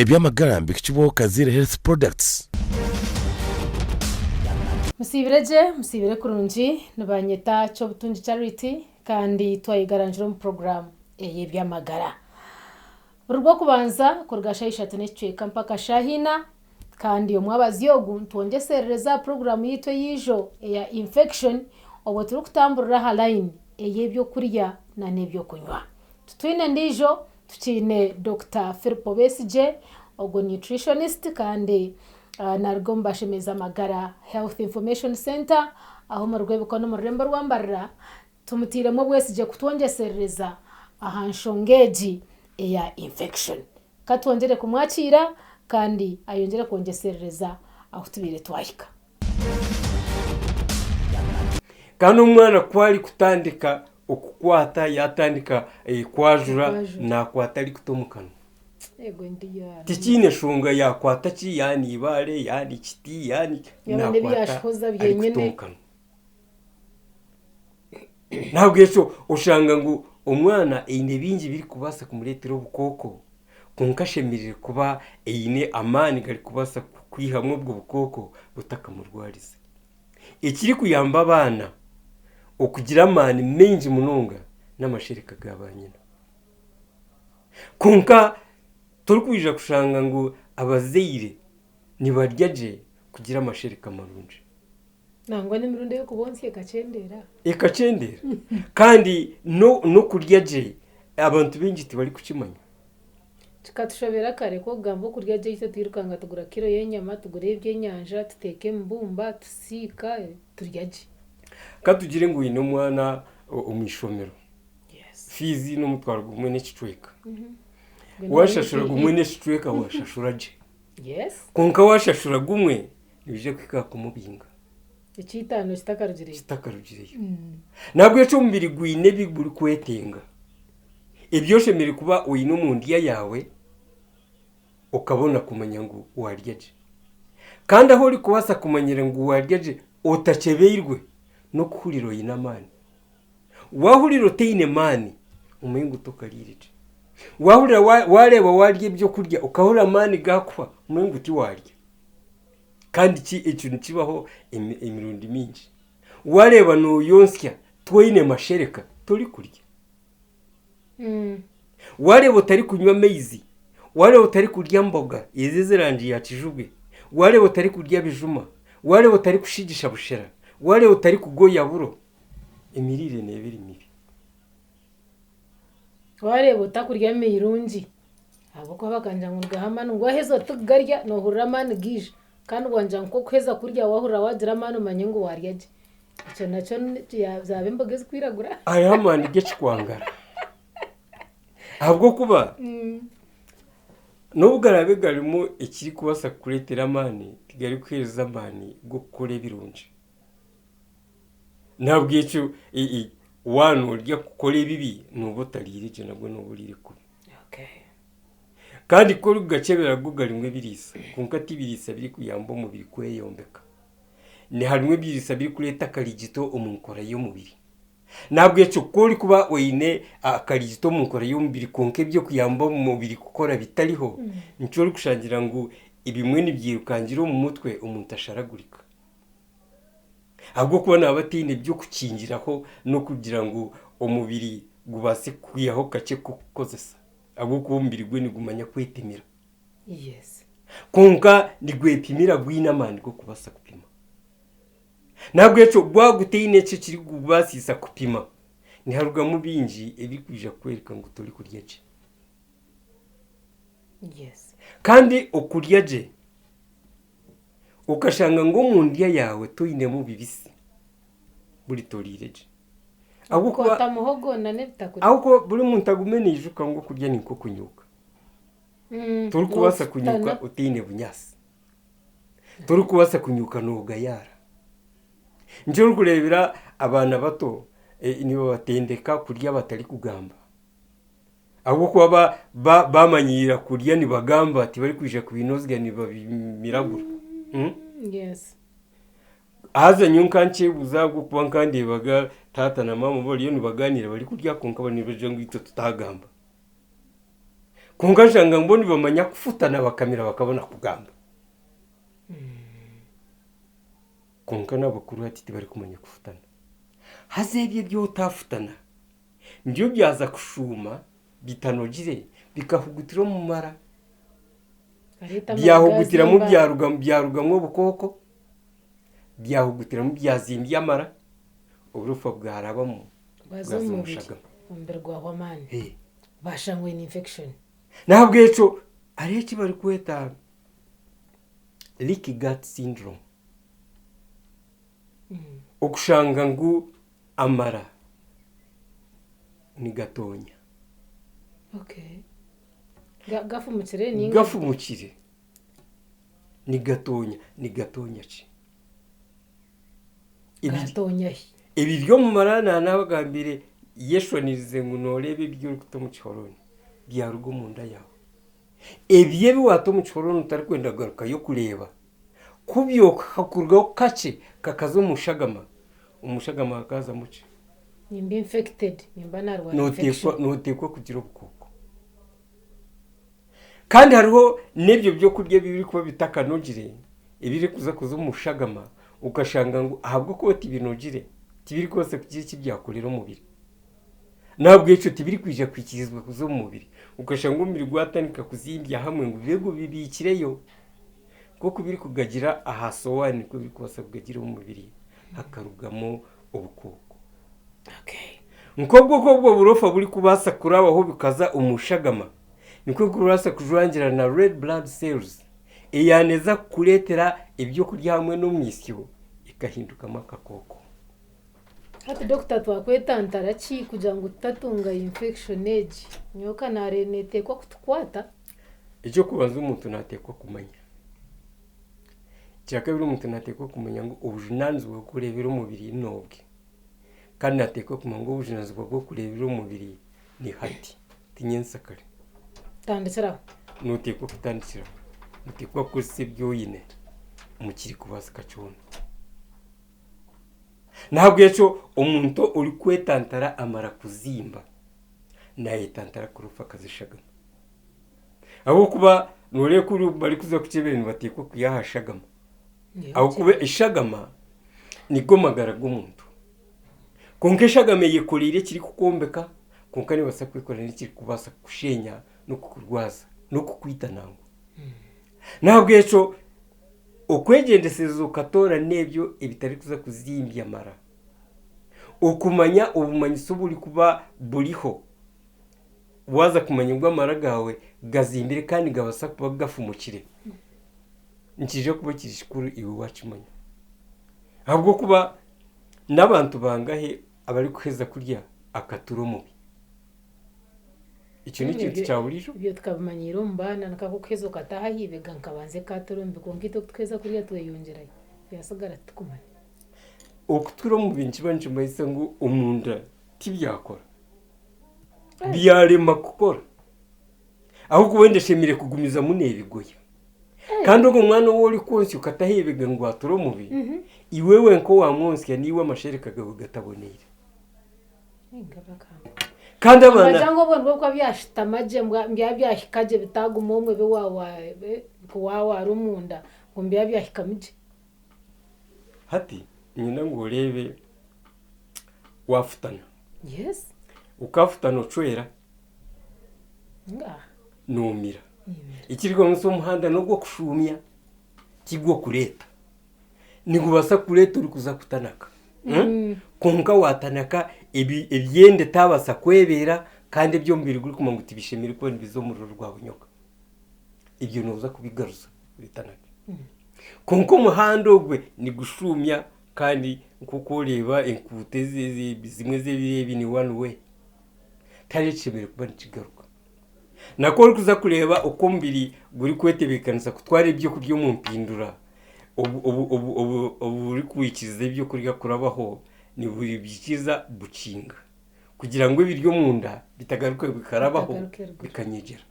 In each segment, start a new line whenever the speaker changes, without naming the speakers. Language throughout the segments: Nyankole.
Eby'amagara nibihikibwaho Kaziire Health Products.
Musiibire gye, musiibire kurungi, nibanyeta Kyobutungi Charity kandi twayegarangira omu puroguraamu ey'eby'amagara. Buri Rwokubanza kuruga shaaha ishatu n'ekicweka mpaka shaaha ina kandi omwabazyo ogu nitwongyeserereza aha puroguraamu yaitu ey'ijo eya infection obwo turikutamburira aha layini ey'ebyokurya n'ebyokunywa. Titwine endiijo Tukiine Dokita Philpo Besigye, ogwo nutritionist kandi naruga omu Bashemeza Amagara Health Information Centre aho omuri Rwebikono omu rurembo rwa Mbarara. Tumutairemu obwesigye kutwongyeserereza aha nshonga egi eya infection. Ka twongyere kumwakiira kandi ayongyere kwongyeserereza ahu tubaire twahika.
Kandi omwana ku arikutandika okukwata yaatandika kwajura naakwata arikuta omu kanwa. Tikiine nshonga yaakwata ki, yaaba n'eibaare, yaaba n'ekiti, yaaba ni ki, naakwata arikuta omu kanwa. N'ahabw'ekyo oshanga ngu omwana aine bingi ebirikubaasa kumureetera obukooko, kwonka ashemereire kuba aine amaani garikubaasa kwihamu obwo bukooko butakamurwarize. Ekirikuyamba abaana okugira amaani maingi munonga n'amashereka ga baanyina. Kwonka torikwija kushanga ngu abazaire nibarya gye kugira amashereka marungi.
Nangwa n'emirundi ey'okubontsya ekakyendeera.
Ekakyendeera. Kandi n'okurya gye abantu baingi tibarikukimanya.
Kikatushobera kare ku okugamba okurya gye itwe twirukanga tugura kiro y'enyama, tugura ebyenyanja, tuteeka emibumba, tusiika, turya gye.
Ka tugire ngu oine omwana omu ishomero, fiizi n'omutwaro gumwe n'ekicweka. Waashashura gumwe n'ekicweka waashashura gye. Kwonka waashashura gumwe nibiija kuhika aha kumubinga.
Eky'eitaano kitakarugireyo.
Kitakarugireyo. N'ahabw'ekyo omubiri gwine ebi gurikwetenga. Ebi oshemereire kuba oine omu ndya yaawe okabona kumanya ngu waarya gye. Kandi ahu orikubaasa kumanyira ngu waarya gye otakyebeirwe n'okuhurira oine amaani. Waahurira otaine maani, omanye ngu tokariire gye. Waahurira waareeba waarya ebyokurya okahurira amaani gaakuhwa, omanye ngu tiwaarya. Kandi ki ekyo nikibaho emirundi mingi. Waareeba nooyontsya toine mashereka, torikurya. Waareeba otarikunywa amaizi, waareeba otarikurya mboga ezi ez'erangi ya kijubwe, waareeba otarikurya bijuma, waareeba otarikushigisha bushera, waareeba otarikugoya buro, emiriire neeba eri mibi.
Waareeba otakurya mirungi ahabw'okuba bakangira ngu nigaha amaani ngu waaheza otikugarya noohurira amaani gaija kandi wangira ngu okuheza kurya waahurira waagira amaani omanye ngu waarya gye. Ekyo nakyo zaaba emboga ezirikwiragura.
Hariho amaani g'ekikwangara ahabw'okuba n'obu garaabe garimu ekirikubaasa kukureetera amaani, tigarikuheereza amaani g'okukora ebirungi. Nahabwekyo waaba norya kukora ebibi nooba otariire gye nabwo nooba oriire kubi. Kandi ku orikugakyebera go garimu ebiriisa kwonka ti biriisa birikuyamba omubiri kweyombeka. Harimu ebiriisa birikureeta akarigito omu nkora y'omubiri. Nahabwekyo ku orikuba oine akarigito omu nkora y'omubiri kwonka eby'okuyamba omubiri kukora bitariho, nikyo orikushangira ngu ebimwe nibyirukangira omu mutwe omuntu asharagurika. Ahabw'okuba naaba ataine by'okukingiraho n'okugira ngu omubiri gubaase kwihaho kakye k'okukozesa ahabw'okuba omubiri gwe nigumanya kwepimira. Kwonka nigwepimira gwine amaani g'okubaasa kupima. N'ahabw'ekyo gwaba gutaine eki ekirikubaasisa kupima, niharugamu bingi ebirikwija kukworeka ngu torikurya gye. Kandi okurya gye Okashanga ngu omu ndya yaawe toinemu bibisi, buri toriire gye.
Ahabw'okuba Kota muhogo na n'ebitakuri.
ahabw'okuba buri muntu agume naijuka ngu okurya ni nk'okunyuuka. Torikubaasa kunyuuka
N'okufutana.
otaine bunyaatsi. Torikubaasa kunyuuka noogayaara. Nikyo orikureebera abaana bato nibabatendeka kurya batarikugamba. Ahabw'okuba baamanyiira kurya nibagamba tibarikwija kubinozya nibabimiragura. Haza nyowe nka nkyebuuza ahabw'okuba nka ndeebaga taata na maama bariyo nibagaaniira barikurya kwonka bariyo nibagira ngu itwe tutaagamba. Kwonka nshanga ngu bo nibamanya kufutana bakamira bakabona kugamba. Kwonka n'abakuru hati tibarikumanya kufutana. Haza ebyo ebi otafutana nibyo byaza kushuuma bitanogire bikahugutira omu mara.
Areeta amara
Byahugutiramu
gaazimba.
byarugamu byarugamu obukooko, byahugutiramu byazimbya amara, oburofa bwarabamu
Bwaza
bwaza
omu
omu
mubiri.
shagama.
Omubiri gwahwa amaani.
Eh.
Bashangwa oine infection.
N'ahabw'ekyo hariho eki barikweta leaky gut syndrome. Okushanga ngu amara nigatoonya.
Okay. Gafumukire ninga?
Gafumukire. Nigatoonya. Nigatoonya ki?
Gatoonya hi?
Ebiri omu mara naanabagambire yeshwanirize ngu nooreeba ebi orikuta omu kihorooni byaruga omunda yaawe. Ebyo ebi waata omu kihorooni otarikwenda kugarukayo kureeba, ku byokurugaho kakye kakaza omu shagama, omu shagama hakazamu ki?
Nimba infected, nimba naarwara infection.
Nooteekwa kugira obukooko. Kandi hariho n'ebyo byokurya ebirikuba bitakanogire, ebirikuza kuza omu shagama, okashanga ngu ahabw'okuba tibinogire, tibirikubaasa kugira eki byakorera omubiri. N'ahabw'ekyo tibirikwija kwikirizibwa kuza omu mubiri. Okashanga omubiri gwatandika kuzimbya hamwe ngu bibe gubibiikireyo. Nk'oku birikugagira aha sowaani nikwo birikubaasa kugagira omu mubiri hakarugamu obukooko. Nk'obwo oku obwo burofa burikubaasa kurabaho bukaza omu shagama, nikwo burikubaasa kujwangira na red blood cells eyaneeza kukureetera ebyokurya hamwe n'omwitsyo ekahindukamu akakooko.
Hati dokita twakwetantara ki kugira ngu tutatunga infection egi? Nyowe ka naareeba neeteekwa kutukwata.
Eky'okubanza omuntu naateekwa kumanya. Ekyakabiri omuntu naateekwa kumanya ngu obujunaanizibwa bw'okureebera omubiri n'obwe. Kandi naateekwa kumanya ngu obujunaanizibwa bw'okureebera omubiri ni hati, ti nyentsakare.
Tandikiraho.
Nooteekwa kutandikiraho. Nooteekwa kukozesa ebi oine omu kirikubaasika kyona. N'ahabw'ekyo omuntu orikwetantara amara kuzimba, naayetantara kurufa akazishagama. Ahabw'okuba nooreeba ku barikuza kukyebera nibateekwa kwiha aha shagama. Ahabw'okuba eshagama nigo magara g'omuntu. Kwonka eshagama eyekoreire ekirikukwombeka kwonka neebaasa kwekorera n'ekirikubaasa kukushenya n'okukurwaza n'okukwita nangwa. N'ahabw'ekyo okwegyendesereza okatoorana ebyo ebitarikuza kuzimbya mara, okumanya obumanyiso oburikuba buriho, waaza kumanya ngu amara gaawe gazimbire kandi nigabaasa kuba gafumukire, nikiija kuba kiri kikuru iwe waakimanya. Ahabw'okuba n'abantu bangahe abarikuheza kurya akatura omubi? Ekyo n'ekintu kya buriijo.
Ebyo tukabimanyiira omu baana nikako kuheza okataaha aha ibega nkabanza ekatura omubi kwonka itwe ku tukuheza kurya tweyongyerayo byasigara titukumanya.
Okutura omubi nikiba nikimanyisa ngu omunda tibyakora. Byarema kukora. Ahabw'okuba wenda eshemereire kugumizamu neebigoya. Kandi ogwo mwana ou orikwonsya okataho eibega ngu ature omubi, iwe wenka owaamwonsya niiwe amashereka gaawe gataboneire. Kandi abaana.
Nibagira ngu obwo nibwo bikuba byashutama gye byaba byahika gye bitaguma omwe bi waawara omunda ngu nibiba byahikamu gye.
Hati niinyenda ngu oreebe waafutana.
Yes.
Okafutana ocwera.
Ngaaha.
Noomira.
Niimira.
Ekirikumanyisa omuhanda n'ogw'okushuumya tigw'okureeta. Nigubaasa kukureeta orikuza kutanaka. Kwonka waatanaka ebyenda etaabaasa kwebeera kandi eby'omubiri gurikumanya ngu tibishemereire kuba nibiza omu rurimi rwa bunyoka. Ebyo nooza kubigaruza obitanake. Kwonka omuhanda ogwe nigushuumya kandi nk'oku oreeba enkuuto zimwe z'ebiro ebi ni one way. Tihariho ekishemereire kuba nikigaruka. Nakwo orikuza kureeba oku omubiri gurikwetebeekanisa kutwara ebyokurya omu mpindura, oburikwikiriza ebyokurya kurabaho nibwikiriza bukinga kugira ngu ebiri omunda bitagaruka bikarabaho bikanyegyera.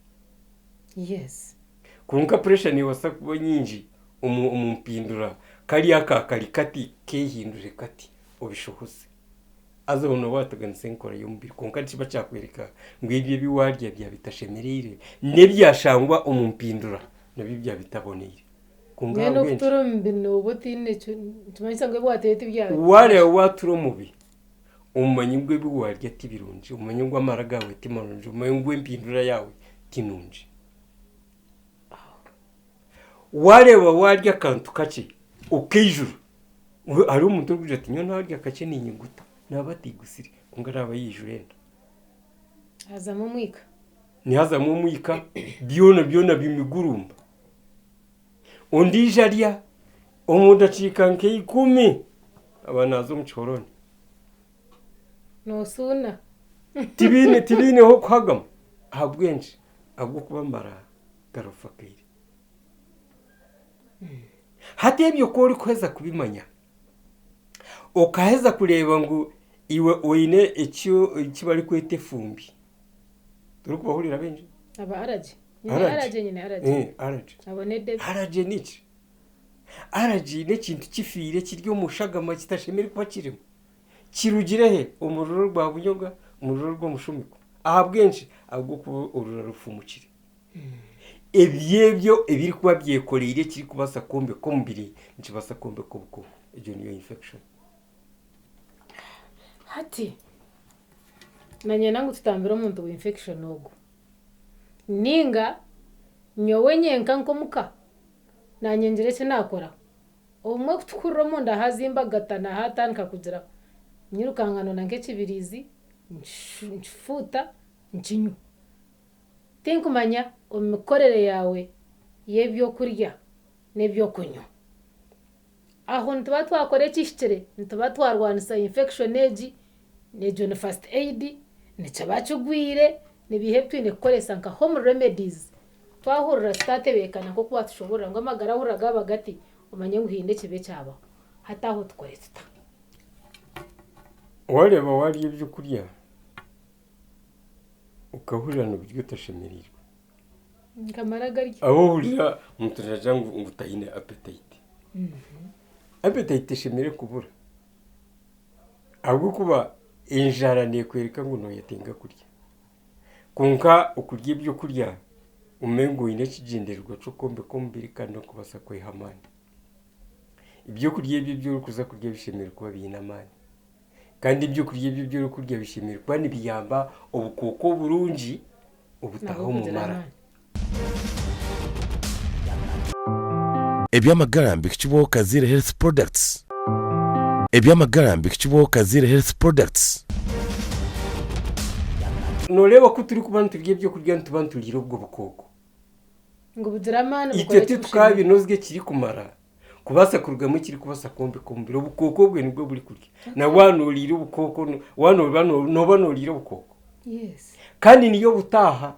Kwonka puresha neebaasa kuba nyingi omu mpindura kariya aka kari kati keehindure kati obishohoze. Haza aho nooba waateganisa enkora y'omubiri kwonka nikiba kyakworeka ngu ebyo ebi waarya byaba bitashemereire n'ebyashangwa omu mpindura nabyo byaba bitaboneire.
Kwonka Mbwenu ahabw'enki? okutura omu bi nooba otaine ki nikimanyisa ngu ebi wateire tibya
Waareeba waatura omubi, omanye ngu ebi waarya ti birungi, omanye ngu amara gaawe ti marungi, omanye ngu empindura yaawe ti nungi. Waareeba waarya akantu kakye okaijura, hariho omuntu orikugira ati nyowe naarya kakye niinyiguta, naaba ataigutsire kwonka naaba yaijura enda.
Hazamu omwika.
Nihazamu omwika, byona byona bimugurumba. Ondiijo arya omu dakiika nk'eikumi aba naaza omu kihoronio.
Noosuuna.
Tibaine tibaine h'okuhagama. Ahabw'enki? Ahabw'okuba amara garofakaire. Hati ebyo ku orikuheza kubimanya, okaheza kureeba ngu iwe oine eki eki barikweta efumbi, torikubahurira baingi?
Aba allergy. Nyine Allergy. allergy, nyine allergy.
Eh, allergy.
Abo n'edebi.
Allergy niki? Allergy n'ekintu kifiire kiri omu shagama kitashemereire kuba kirimu. Kirugire he? Omu rura rwa bunyoga, omu rura rw'omushumiko. Ahabw'enki? Ahabw'okuba orura rufumukire. Ebyo ebyo ebirikuba byekoreire ekirikubaasa kwombeka omubiri, nikibaasa kwombeka obukooko. Egyo niyo infection.
Hati, nanyenda ngu tutambire omuntu wa infection ogu. Ninga nyowe nyenka nk'omuka, nanye ngire eki naakora. Obumwe ku tukuhurira omunda haazimba gatana haatandika kugira, nyirukanganona nk'ekibiriizi, nkifuuta, nkinywa. Tinkumanya omu mikorere yaawe y'eby'okurya n'eby'okunywa. Aho nituba twakora ekihikire, nituba twarwanisa infection egi, egyo ni first aid, nikiba kigwire, nibiiha ebi twine kukoresa nka home remedies Twahurira tutatebeekana nk'oku waatushoboorora ngu amagara hurira gaaba gati, omanye ngu haine ekibi ekyabaho. Hati aho tukore tuta?
Waareeba waarya ebyokurya okahurira nobirya otashemereirwe.
Nkamara garya.
Aho ohurira omuntu naagira ngu taine appetite. Appetite teshemereire kubura ahabw'okuba enjara neekworeka ngu nooyetenga kurya. Kwonka okurya ebyokurya omengo oine ekigyendererwa ky'okwombeka omubiri kandi n'okubaasa kweha amaani. Ebyokurya ebyo ebi orikuza kurya bishemereire kuba biine amaani. Kandi ebyokurya ebyo ebi orikurya bishemereire kuba nibiyamba obukooko oburungi obutaha omu mara.
Eby'amagara mbihikibwaho Kaziire Health Products. Eby'amagara mbihikibwaho Kaziire Health Products.
Nooreeba ku turikuba niturya ebyokurya nituba nituriira obwo bukooko.
Ngu bugire amaani
Itwe
bukore eki bushemereire.
titukabinozya ekirikumara kubaasa kurugamu ekirikubaasa kwombeka omubiri. Obukooko obwe nibwo burikurya. Na waaba nooriira obukooko, waaba nooba nooba nooriira obukooko.
Yes.
Kandi niyo obutaaha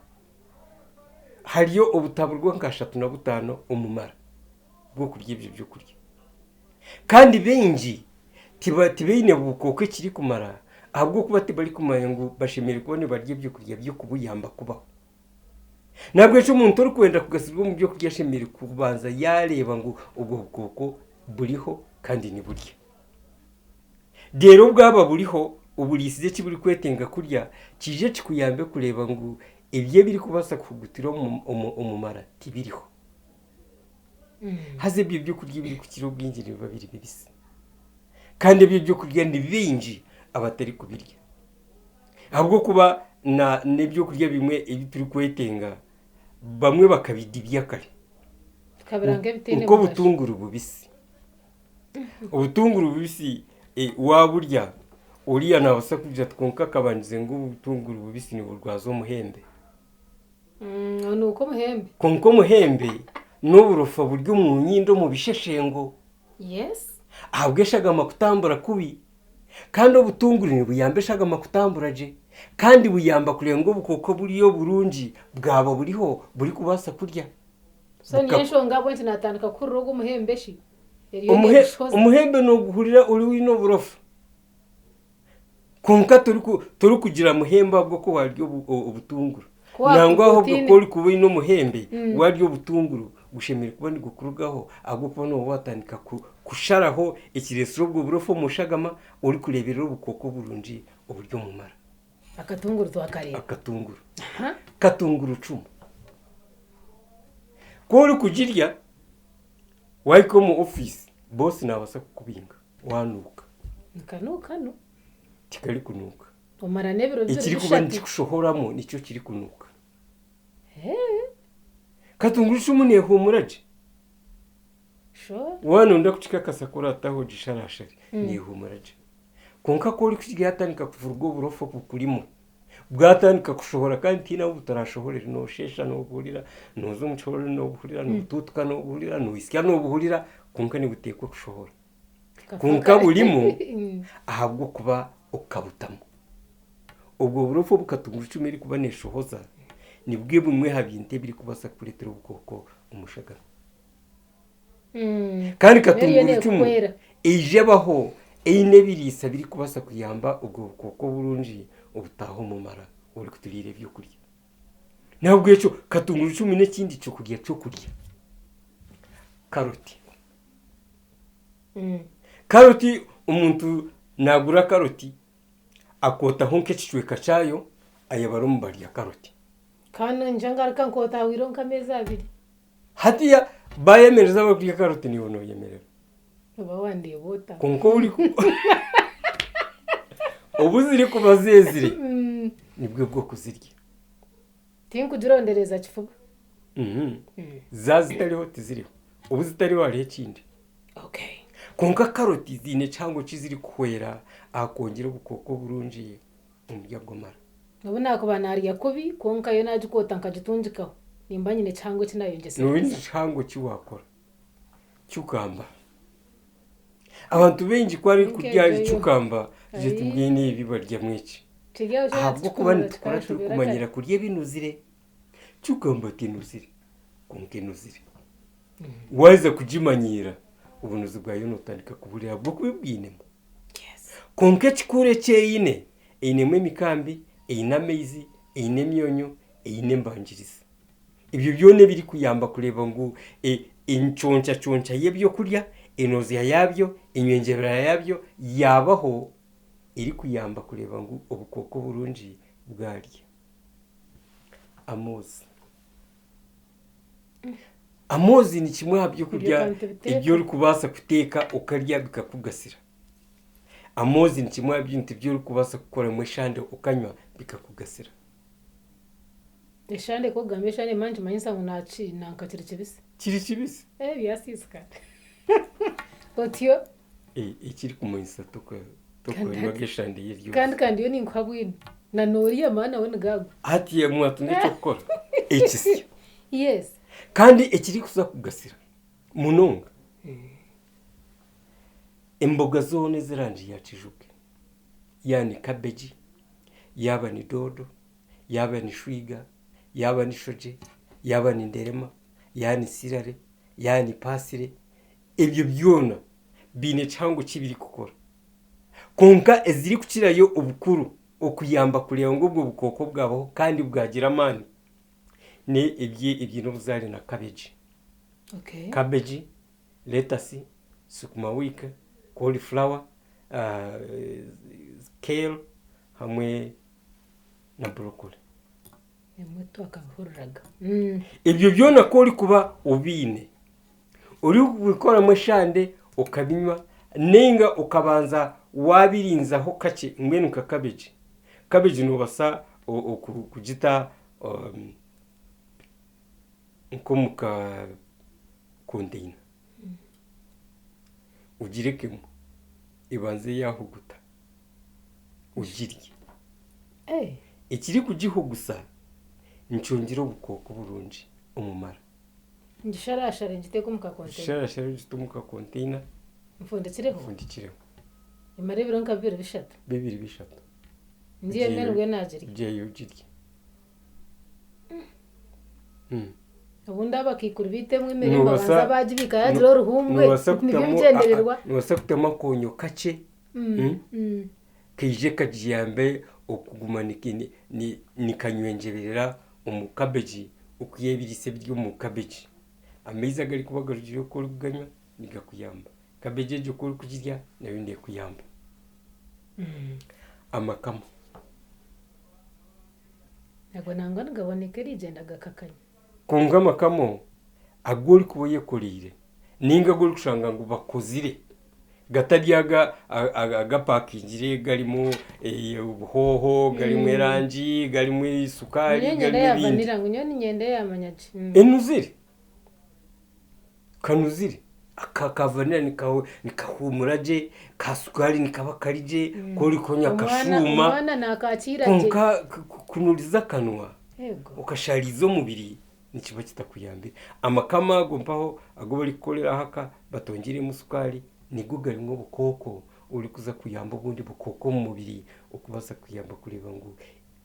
hariyo obutaburwa nka ashatu na butaano omu mara bw'okurya ebyo byokurya. Kandi baingi tibaine bukooko ekirikumara ahabw'okuba tibarikumanya ngu bashemereire kuba nibarya ebyokurya by'okubuyamba kubaho. Nahabwekyo omuntu orikwenda kugasirwa omu byokurya ashemereire kubanza yaareeba ngu obwo bukooko buriho kandi niburya. Reero bwaba buriho, oburiisize eki burikwetenga kurya, kiije kikuyambe kureeba ngu ebyo ebirikubaasa kuhugutira omu mara tibiriho. Haza ebyo ebyokurya ebirikukira obwingi nibiba biri bibisi. Kandi ebyo ebyokurya ni baingi abatarikubirya. Ahabw'okuba n'ebyokurya bimwe ebi turikwetenga bamwe bakabidibya kare.
Tukabiranga ebitaine mugasho.
Nk'obutunguru bubisi. Obutunguru bubisi waaburya, oriya naabaasa kugira ati kwonka akabandize ngu obutunguru bubisi niburwaza omuhembe.
Onuuka omuhembe.
Kwonka omuhembe n'oburofa buri omu nyindo omu bisheshengo.
Yes.
Ahabw'eshagama kutambura kubi. Kandi obutunguru nibuyamba eshagama kutambura gye. Kandi buyamba kureeba ngu obukooko buriya oburungi bwaba buriho burikubaasa kurya.
So niyo enshonga ahabw'enki naatandika kuhurira ogu omuhembe shi? Eriyo neegushoza.
Omuhembe nooguhurira ori oine oburofa. Kwonka torikugira muhembe ahabw'okuba waarya obutunguru.
Ku waakuba
Nangwa ahobwe
otaine.
ku orikuba oine omuhembe, waarya obutunguru, gushemereire kuba nigukurugaho ahabw'okuba nooba waatandika kusharaho ekireetsire obwo burofa omu shagama orikureeberera obukooko burungi oburi omu mara.
Akatunguru twakareeba.
Akatunguru. Katungurucumu. Ku orikugirya waahika omu ofiisi, boosi naabaasa kukubinga waanuuka.
Nikanuuka nu.
Tikarikunuuka.
Omara n'ebiro bibiri
Ekirikuba
bishatu.
nikikushohoramu nikyo kirikunuuka.
Ee,
Katungurucumu neehuumura gye.
sure.
Waanonda kukikakasa ku oraataho ogisharashare, neehuumura gye. Kwonka ku orikukirya yatandika kuvuruga oburofa obukurimu, bwatandika kushohora kandi tihaine ahu butarashohorere, noosheesha noobuhurira, nooza omu kihoorore noobuhurira, nootuutuka noobuhurira, noisya noobuhurira, kwonka nibuteekwa kushohora. Kwonka burimu ahabw'okuba okabutamu. Obwo burofa obu katungurucumu erikuba neeshohoza nibwo bumwe aha bintu ebirikubaasa kukureetera obukooko omu shagama. Kandi katungurucumu eija ebaho eine ebiriisa birikubaasa kuyamba obwo bukooko oburungi obutaaha omu mara orikuturiira ebyokurya. Nahabwekyo katungurucumu n'ekindi kyokurya ky'okurya. Karoti. Karoti omuntu naagura karoti akootaho nk'ekicweka kyayo ayebare omu barya karoti.
Kandi naija ngaruka nkoota hahwireho nk'ameezi abiri.
Hatiya bayemereza abakurya karoti naiwe noyemerera.
Oba wandeeba ota?
Kwonka ori obu zirikuba zeezire nibwo bw'okuzirya.
Tinkugirondereza kifuba.
Zaaba zitariho tiziriho, obu zitariho hariho ekindi.
Okay.
Kwonka karoti ziine kihango ki zirikuhwera aha kwongyera obukooko oburungi omu by'agomara.
Obu naakuba naarya kubi kwonka yo naagikoota nkagitungikaho, nimba nyine kihango eki naayongyesereza.
Nooba oine kihango ki waakora? Cukamba. Abantu baingi ku arikurya cukamba, agira ati mbwenu ebi baryamu eki? Ahabw'okuba nitukura turikumanyira kurya ebinuzire. Cukamba tenuzire, kwonka enuzire. Waaheza kugimanyiira, obunuzi bwayo nootandika kubuhurira ahabw'okuba ebwinemu. Kwonka ekikuru eki eine, einemu emikambi, eine amaizi, eine emyonyo, eine embangirizi. Ebyo byona ebirikuyamba kureeba ngu enconcaconca y'ebyokurya, enozya yaabyo, enyongyerera yaabyo yaabaho erikuyamba kureeba ngu obukooko oburungi bwarya. Amoozi. Amoozi ni kimwe aha byokurya ebi orikubaasa kuteeka okarya bikakugasira. Amoozi ni kimwe aha bintu ebi orikubaasa kukoramu eshande okanywa bikakugasira.
Eshande ku orikugamba eshande manya nikimanyisa ngu nanka kiri kibisi.
Kiri kibisi.
Eh byasiisikara. Otyo?
Ekirikumanyisa tokanywaga eshande y'eryozi.
Kandi ka ndiyo ninkuha bwino. Na nooriya maani nawe nigaagwa.
Hati mwatunga eky'okukora ekisya.
Yes.
Kandi ekirikuza kugasira munonga, emboga zoona ez'erangi ya kijubwe, yaaba ni kabegi, yaaba ni doodo, yaaba ni shwiga, yaaba ni shogye, yaaba ni nderema, yaaba ni sirare, yaaba ni paasire, ebyo byona biine kihango ki birikukora. Kwonka ezirikukirayo obukuru okuyamba kureeba ngu obwo bukooko bwabaho kandi bwagira amaani n'ebiine obuzaare na kabegi. Kabegi, letasi, sukuma wiiki, cauliflower, kale hamwe na broccoli.
Ebimwe twakabihuriraga.
Ebyo byona ku orikuba obiine, orikubikoramu eshande okabinywa nainga okabanza waabirinzaho kakye mbwenu nka kabegi, kabegi noobaasa kugita nk'omu ka konteyina ogirekemu ebanze yaahuguta ogirye. Ekirikugihugusa nikyongyera obukooko burungi omu mara.
Ngisharashare ngiteeke omu kakonteyina.
Gisharashare ogite omu kakonteyina.
Nfundikireho?
Ofundikireho.
Emare ebiro nka bibiri bishatu?
Bibiri bishatu.
Ngiye mbwenu mbwenu nagirya?
Gyeyo ogirye.
Obundi abakaikuru baitu emwe emere nibabanza bagibiika yagira oruhumbwe nibyo bigyendererwa.
Noobaasa kutamu akoonyo kakye kaije kagiyambe okuguma nikanywengyerera omu kabegi okwiha ebiriisa ebiri omu kabegi. Amaizi agarikuba garugireho ku orikuganywa nigakuyamba. Kabeegi egyo ku orikugirya nayo neekuyamba. Amakama.
Ago nangwa nigaboneka erigyenda gakakanya.
Kwonka amakamo agu orikuba oyekoreire nainga agu orikushanga ngu bakozire gatari aga agapakingire garimu obuhoho, garimu erangi, garimu sukaari,
Nyowe niinyenda
garimu
eya
ebindi.
vanilla ngu nyowe niinyenda eya manyagi.
Enuzire, kanuzire aka ka vanilla nikahuumura gye, ka sukaari nikaba kari gye, ku orikunywa
Omwana
kashuuma
omwana naakakiira gye.
kwonka kunuriza akanwa
Eego.
okashaariza omubiri nikiba kitakuyambire. Amakama ago mpaho agu barikukorera ahaka batongyiremu sukaari nigo garimu obukooko orikuza kuyamba obundi bukooko omu mubiri okubaasa kuyamba kureeba ngu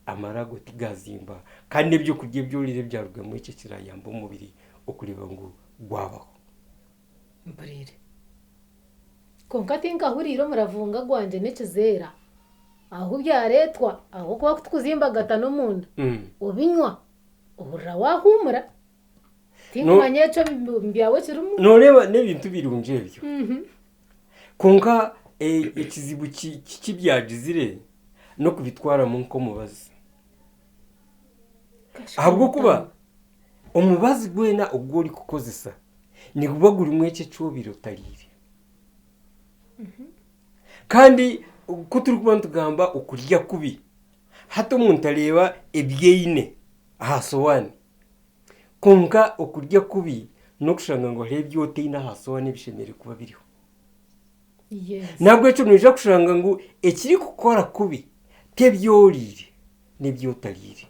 amara ago tigazimba kandi n'ebyokurya ebi oriire ebyarugamu ekyo ekirayamba omubiri okureeba ngu gwabaho.
Mpuriire. Kwonka tinkahuriire omuravunga gwangye n'ekizeera ahu byareetwa ahabw'okuba ku tukuzimbagata n'omunda obinywa ohurira waahuumura. Tinkumanya ekyo omu byawe ekirimu.
Nooreeba n'ebintu birungi ebyo. Kwonka ekizibu ki byagizire n'okubitwaramu nk'omubazi. Ahabw'okuba omubazi gwena ogu orikukozesa niguba gurimu ekyo eki obaire otariire. Kandi ku turikuba nitugamba okurya kubi, hati omuntu areeba ebi aine aha sowaani. Kwonka okurya kubi n'okushanga ngu hariho ebi otaine aha sowaani ebishemereire kuba biriho. Nahabwekyo noija kushanga ngu ekirikukora kubi t'ebi oriire n'ebi otariire.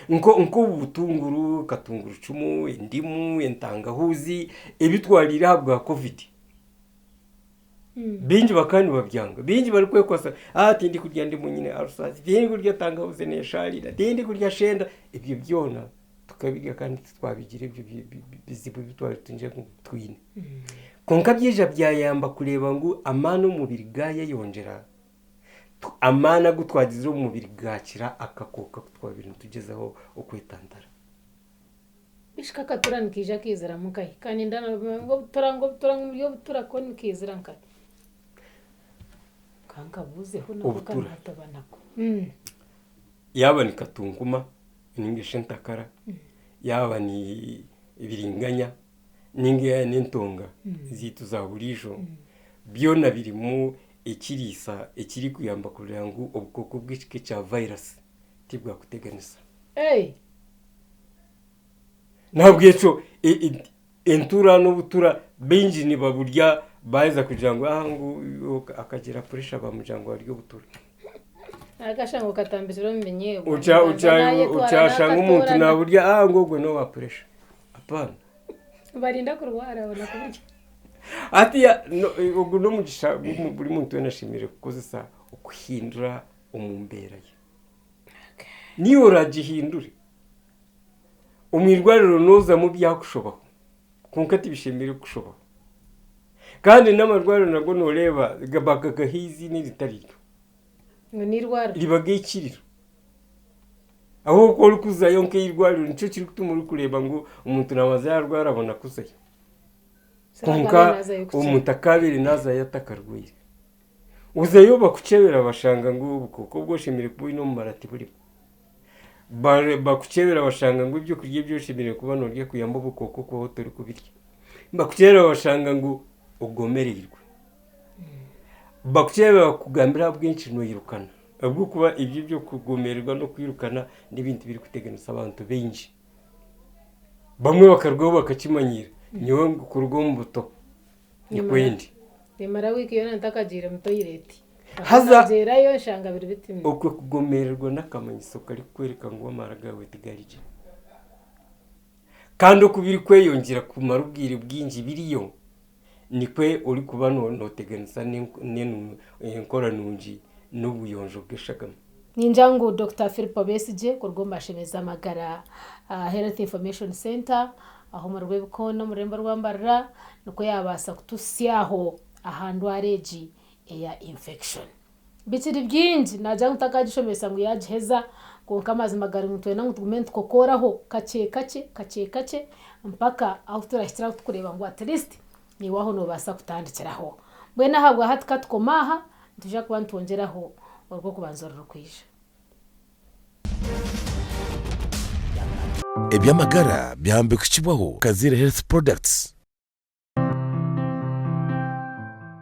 Nk'obu butunguru, katungurucumu, endimu, entangahuuzi ebi twariire ahabwa kovidi. Baingi bakaba nibabyanga, baingi barikwekwasa ah tindikurya ndimu nyine alusazi, tindikurya tangahuuzi nesharira, tindikurya shenda, ebyo byona tukabirya kandi titwabigira ebyo bizibu ebi twaba nitugira ngu twine. Kwonka byaija byayamba kureeba ngu amaani omu mubiri gayeyongyera, amaani agu twagizire omu mubiri gaakira akakooko aku twabaire nitugyezaho okwetantara.
Bishi kakatura nikaija kaiziramu nkahi? Ka ninda ngu obutura ngu obutura ngu murye obutura ko nikaizira nkahi? Ka nkabuuzeho nako
Obutura.
kanatoba nako.
Yaaba ni katunkuma ninga shi entakara, yaaba ni biringanya ninga yaaba n'entonga zaitu za buriijo, byona birimu ekiriisa ekirikuyamba kureeba ngu obukooko bw'ekika ekya vayirasi tibwakuteganisa. Nahabwekyo entura n'obutura baingi nibaburya baaheza kugira ngu ah ngu akagira puresha bamugira ngu arye obutura.
Akashanga okatambikire omu binyeebwa.
Okyashanga omuntu naburya ah ngu ogwo n'owa puresha. Apaana.
Nibarinda kurwara babona kuburya.
Hatiiya ogu n'omugisha ogu buri muntu weena ashemereire kukozesa okuhindura omu mbeera ye. Niiwe oraagihindure. Omu irwariro noozamu byakushobaho kwonka tibishemereire kukushobaho. Kandi n'amarwariro nago nooreeba bagagaha eiziina eritari ryo.
Ngu n'eirwariro.
Riba g'eikiriro. Ahabw'okuba orikuzayo nk'eirwariro nikyo kirikutuma orikureeba ngu omuntu naabanza yaarwara abona kuzayo. Kwonka omuntu akaabaire naazayo atakarwaire. Ozayo bakukyebera bashanga ngu obukooko obu oshemereire kuba oine omu mara tiburimu. Bakukyebera bashanga ngu ebyokurya ebi oshemereire kuba norya kuyamba obukooko kubaho torikubirya. Bakukyebera bashanga ngu ogomereirwe. Bakukyebera bakugambira ahabw'enki noirukana ahabw'okuba ebyo eby'okugomererwa n'okwirukana n'ebintu ebirikuteganisa abantu baingi. Bamwe bakarugaho bakakimanyiira nyowe kuruga omu buto nikwo ndi.
Nimara wiiki yoona ntakagiire mu toyireti.
Haza
Naagyerayo nshanga biri bitimire.
Okwo kugomererwa n'akamanyiso karikukworeka ngu amara gaawe tigari gye. Kandi oku birikweyongyera kumara obwire bwingi biriyo, nikwo orikuba nooteganisa n'enkora nungi n'obuyonjo bw'eshagama.
Ningira ngu Dokita Philip Besigye kuruga omu bashemeza amagara Health Information Centre aho omuri Rwebikoona omu rurembo rwa Mbarara nikwo yaabaasa kutuhitsyaho aha ndwara egi eya infection. Bikiri bingi naagira ngu takagishomesa ngu yaagiheza Kwonka amazima gari ngu nitwenda ngu tugume nitukokooraho kakye kakye, kakye kakye mpaka ahu turahikire ahu turikureeba ngu at least naiwe aho noobaasa kutandikiraho. Mbwenu ahabwa hati ka tukome aha, nitwija kuba nitwongyeraho orw'okubanza orurikwija.
Eby'amagara byahambikukibwaho Kaziire Health Products.